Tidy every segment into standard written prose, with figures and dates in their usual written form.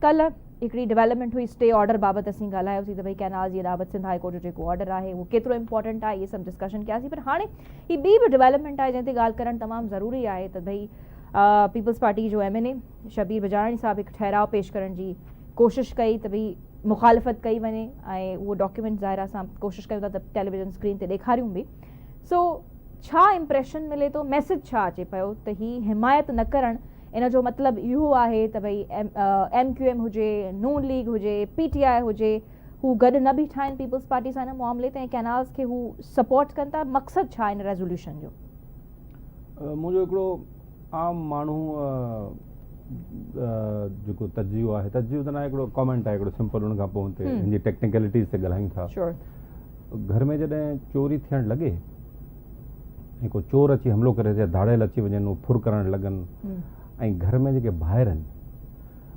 ڪلهه هڪڙي ڊيولپمينٽ هئي اسٽي آرڊر بابت اسين ڳالهايوسين ته ڀئي ڪئنالز جي اڏاوت سنڌ هاء ڪورٽ جو جيڪو آرڊر آهي اهو ڪيترو امپورٽنٽ آهي اهي سڀ ڊسڪشن ڪياسين پر هاڻي هي ٻي به ڊيولپمينٽ آهي جنهن تي ڳالهه ڪرڻ تمام ضروري آهي ته ڀئي پيپلز پارٽي جو ايم اين اي شبير بجاراڻي صاحب هڪ ٺهراء پيش ڪرڻ جي ڪوشش ڪئي ته ڀئي مخالفت ڪئي وڃي ۽ اهو ڊاڪيومينٽ ظاهر اسان ڪوشش ڪيون ٿا ته ٽيليويزن اسڪرين تي ڏيکاريون به سو ڇا امپريشن ملي ٿو ميسج ڇا اچي پيو ته هي حمايت نه ڪرڻ ان جو مطلب اهو آهي ته ڀئي ايم ڪيو ايم هجي، نون ليگ هجي، پي ٽي آء هجي، هو گڏ نه بيٺا آهن پيپلز پارٽي سان ان معاملي تي ۽ ڪئنالز کي هو سپورٽ ڪن ٿا، مقصد ڇا آهي ان ريزوليوشن جو؟ منهنجو هڪڙو عام ماڻهو جيڪو تجزيو آهي، تجزيو ته ناهي هڪڙو ڪامينٽ آهي هڪڙو سمپل ان کان پوء هن تي هن جي ٽيڪنيڪلٽيز تي ڳالهايون ٿا. گهر ۾ جڏهن چوري ٿيڻ لڳي ۽ ڪو چور اچي حملو ڪري يا ڌاڙيل اچي وڃن اهي ڦر ڪرڻ لڳن ۽ گهر ۾ جيڪي ڀائر آهن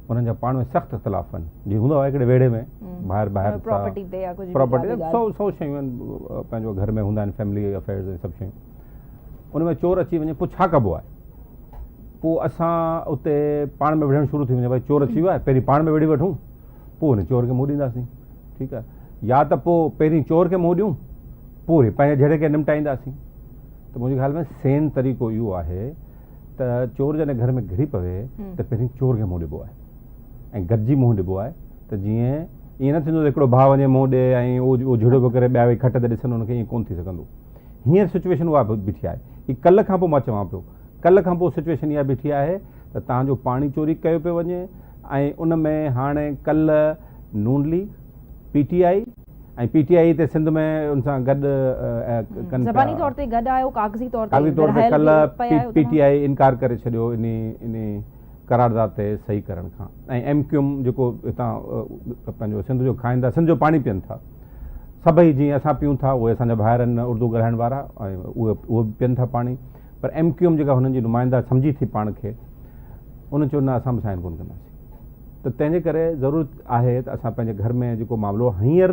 انهن جا پاڻ ۾ سخت اختلاف آهن جي هوندو آهي هڪڙي ويڙهي ۾ ڀائر ڀائر پراپرٽي تي يا ڪجهه پراپرٽي سو سو شيون آهن پنهنجو گهر ۾ هوندا آهن فيملي افيئرز ۽ سڀ شيون ان ۾ چور اچي وڃي پوء ڇا ڪبو آهي پوء اسان اتي پاڻ ۾ وڙهڻ شروع ٿي وڃي ڀائی چور اچي ويو آهي پهرين پاڻ ۾ وڙهي وٺون پوء ان چور کي منهن ڏينداسين ٺيڪ آهي يا ته پوء پهرين چور کي منهن ڏيون پوء وري پنهنجي جهيڙي کي نمٽائينداسين ته منهنجي خيال ۾ سين طريقو اهو آهي ته چور جڏهن گهر ۾ گهڙي پوي ته پهرين چور کي منهن ڏبو آهي ۽ گڏجي منهن ڏبو آهي ته جيئن ائين نه ٿيندو ته هڪڙو ڀاء وڃي منهن ڏي ۽ اهو جهيڙو پيو ڪري ٻيا ويهي کٽ تي ڏسن ان کي ائين ڪونه ٿي سگهندو هينئر سچويشن اها بيٺي آهي هي ڪلهه کان پوء مان چوان پيو ڪلهه کان پوء سچويشن اها بيٺي آهي ته تان جو پاڻي چوري ڪيو پيو وڃي ۽ ان ۾ هاڻي ڪلهه Noon league, P T I ۽ P T I تي سنڌ ۾ ان سان گڏ ڪن پيا. زباني طور تي گڏ آيو ڪاغذي طور تي ڪاغذي طور تي ورهايل ڪلهه به پيا آهيو پي ٽي توهان. آء انڪار ڪري ڇڏيو انهي انهي قرارداد تي صحيح ڪرڻ کان ۽ ايم ڪيو ايم جيڪو هتان پنهنجو سنڌ جو کائن ٿا سنڌ جو پاڻي پين ٿا سڀئي جيئن اسان پيون ٿا اهي اسان جا ڀائر آهن اردو ڳالهائڻ وارا ۽ اهي اهي به پين ٿا پاڻي پر ايم ڪيو ايم جيڪا هنن جي نمائنده سمجهي ٿي پاڻ کي ان چيو نه اسان به سائن ڪونه ڪنداسين ته تنهن جي ڪري ضرورت آهي ته اسان پنهنجي گهر ۾ جيڪو معاملو هينئر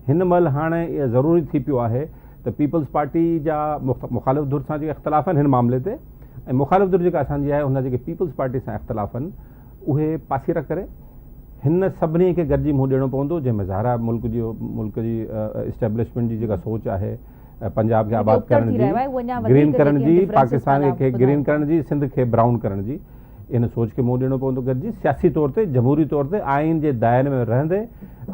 هن مهل هاڻي اهو ضروري ٿي پيو آهي ته پيپلز پارٽي جا مخالف ڌر سان جيڪي اختلاف آهن هن معاملي تي ۽ مخالف ڌر جيڪا اسان جي آهي ان جا جيڪي پيپلز پارٽي سان اختلاف آهن اهي پاسيرا ڪري هن سڀني کي گڏجي منهن ڏيڻو پوندو جنهن ۾ ظاهر آهي ملڪ جي ملڪ جي اسٽيبلشمينٽ جي جيڪا سوچ آهي پنجاب کي آباد ڪرڻ جي گرين ڪرڻ جي پاڪستان کي گرين ڪرڻ جي سنڌ کي برائون ڪرڻ جي ان سوچ کي منهن ڏيڻو پوندو گڏجي سياسي طور تي جمهوري طور تي آئين جي دائري ۾ رهندي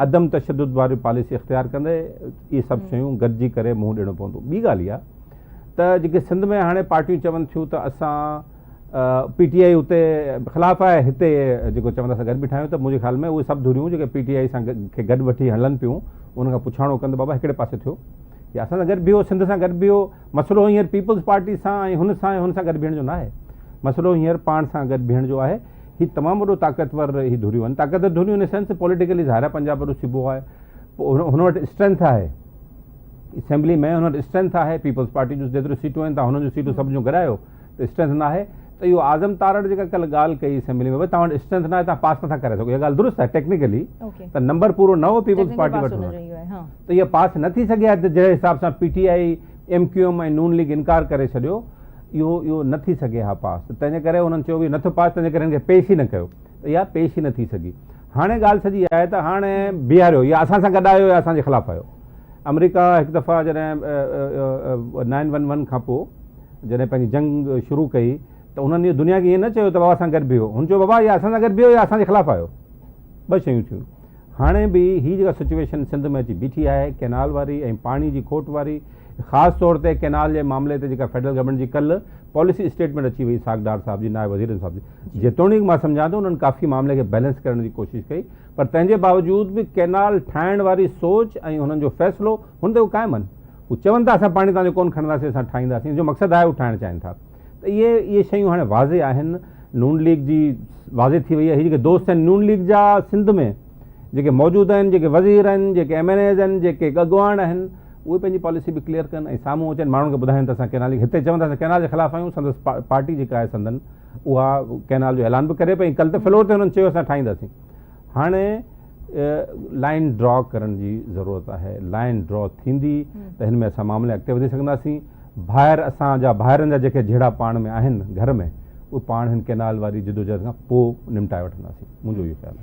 عدم تشدد واري پاليسي اختيار ڪندي اهي سڀ شيون گڏجي ڪري منهن ڏيڻو پوندو ٻي ڳالهه اها ته جيڪي سنڌ ۾ هاڻي پارٽيون چون ٿيون ته اسان پي ٽي آء اتي خلاف آهي هتي جيڪو چون ٿا اسان گڏ بيٺا آهيون ته منهنجي خيال ۾ اهي سڀ ڌريون جيڪي پي ٽي آء سان کي گڏ وٺي هلن پيون ان کان پڇاڻو ڪن ته بابا هڪڙي پاسي ٿيو يا اسان سان گڏ بيهو سنڌ سان گڏ بيهو مسئلو هينئر پيپلز پارٽي سان ۽ هن سان ۽ هن سان گڏ بيهڻ جو ناهي مسئلو هينئر پاڻ سان گڏ بيهڻ جو آهي هي تمام وڏو طاقتور هي ڌريون آهن طاقتور ڌريون ان سينس پوليٽيڪلي ظاهر آهي پنجاب وڏو صوبو آهي هن وٽ اسٽرينٿ آهي اسيمبلي ۾ هن وٽ اسٽرينٿ آهي پيپلز پارٽي جون جيتريون سيٽون آهن تان هنن جون سيٽون سڀ جون گڏايو ته اسٽرينٿ ناهي ته اهو اعظم تارڙ جيڪا ڪلهه ڳالهه ڪئي اسيمبلي ۾ ڀاء توهان وٽ اسٽرينٿ ناهي توهان پاس نٿا ڪري سگهو اها ڳالهه درست آهي ٽيڪنيڪلي ته نمبر پورو نه هو پيپلز پارٽي وٽ ته اها پاس نه ٿي سگهي ها ته جهڙي حساب سان P T I M Q M ۽ Noon league انڪار ڪري ڇڏيو اهو اهو نه ٿي سگهي ها پاس ته تنهن جي ڪري انهن چيو به نٿو پاس تنهن جي ڪري هن کي پيش ئي نه ڪيو ته اها پيش ئي نه ٿي سگهي هاڻي ڳالهه سڄي آهي ته هاڻي بيهاريو يا اسان سان گڏ آهيو يا اسان جي خلاف آهيو آمريڪا هڪ دفعا جڏهن نائن ون ون کان پوء جڏهن پنهنجي جنگ شروع ڪئي ته انهن اهو دنيا کي ائين نه چيو ته بابا اسان گڏ بيهو هن چيو بابا يا اسان سان گڏ بيهو يا اسان جي خلاف آهيو ٻه شيون ٿيون هاڻي به هي جيڪا سچويشن سنڌ ۾ اچي بيٺي آهي ڪينال واري ۽ پاڻي جي کوٽ واري خاص طور تي ڪينال جي معاملي تي جيڪا فيڊرل گورنمينٽ جي ڪلهه پاليسي اسٽيٽمينٽ اچي وئي اسحاق ڊار صاحب جي نائب وزير صاحب جي جيتوڻيڪ مان سمجهان ٿو انهن ڪافي معاملي کي بيلنس ڪرڻ جي ڪوشش ڪئي پر تنهن جي باوجود به ڪينال ٺاهڻ واري سوچ ۽ هنن جو فيصلو هن تي هو قائم آهن هو چون ٿا اسان پاڻي توهان جو ڪونه کڻنداسين اسان ٺاهينداسين ان جو مقصد آهي هو ٺاهڻ چاهين ٿا ته اهي اهي شيون هاڻي واضح آهن نون ليگ جي واضح ٿي وئي آهي هي جيڪي دوست آهن نون ليگ جا سنڌ ۾ جيڪي موجود آهن جيڪي وزير آهن جيڪي ايم اين ايز آهن جيڪي اڳواڻ آهن اهي پنهنجي پاليسي به ڪليئر ڪن ۽ سامهون اچن ماڻهن کي ٻڌائين ته اسان ڪينال هتي چون ٿا اسان ڪينال جي خلاف آهيون سندس پارٽي جيڪا آهي سندن اها ڪينال جو اعلان به ڪري پئي ڪل ته فلور تي هنن چيو اسان ٺاهينداسين هاڻي لائين ڊرا ڪرڻ جي ضرورت آهي لائين ڊرا ٿيندي ته هن ۾ اسان معاملي اڳتي وڌي سگهنداسين ڀائر اسان جا ڀائرن جا جيڪي جهيڙا پاڻ ۾ آهن گهر ۾ اهي پاڻ هن ڪينال واري جدوجهد کان پوء نمٽائي وٺنداسين منهنجو اهو خيال آهي.